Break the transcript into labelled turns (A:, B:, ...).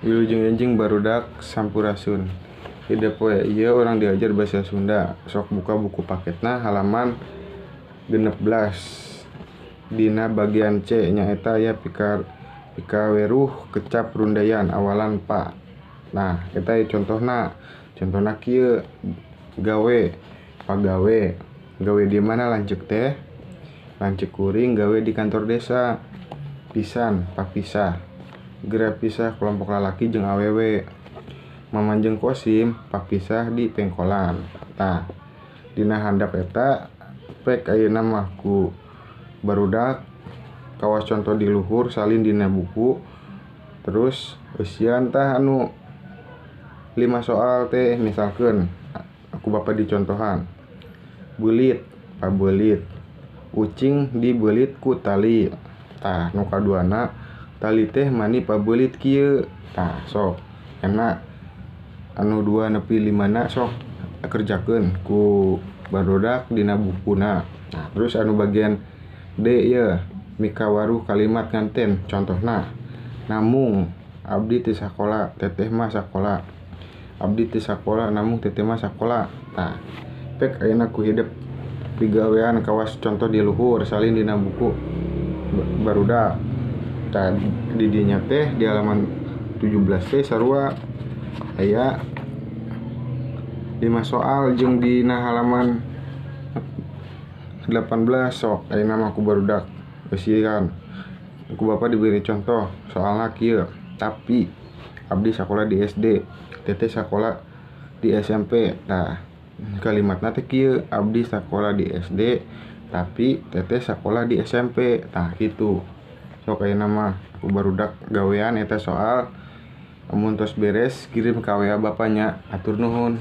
A: Wilujeng enjing barudak sampurasun. Hidep we ieu urang diajar basa Sunda. Sok buka buku paketna halaman 16. Dina bagian C nyaeta aya pikaweruh kecap rundayan awalan pa. Nah, eta contohna. Contohna kieu gawe, pagawe. Gawe di mana lanceuk teh? Lanceuk kuring gawe di kantor desa. Pisan, papisah. Geura pisah kelompok lalaki jeung awewe. Maman jeung Kosim papisah di pengkolan. Tah, dina handap eta pek ayeuna mah ku barudak kawas contoh di luhur salin dina buku. Terus eusian tah anu 5 soal teh misalkeun aku bapa dicontohan. Beulit, pabeulit. Ucing dibeulit ku tali. Tah nu kaduana tali teh mani pabeulit kieu. Tah sok enak anu 2 nepi 5 na sok kerjakeun ku barudak dina bukuna. Nah, terus anu bagian D ieu mikawaruh kalimat nganten contohna namung abdi teu sakola teteh mah sakola. Abdi teu sakola namung teteh mah sakola. Tah pek ayeuna ku hidep pigawean kawas contoh di luhur salin dina buku barudak. Tah di dinya teh di halaman 17 teh sarua aya 5 soal jeung dina halaman 18 sok ayeuna mah ku barudak eusian. Ku bapa diberi contoh soalna kieu, tapi abdi sakola di SD, teteh sakola di SMP. Tah kalimatna teh kieu, abdi sakola di SD tapi teteh sakola di SMP. Tah kitu. Sok ayeuna mah ku barudak gawean eta soal. Amun tos beres kirim ka WA bapanya. Hatur nuhun.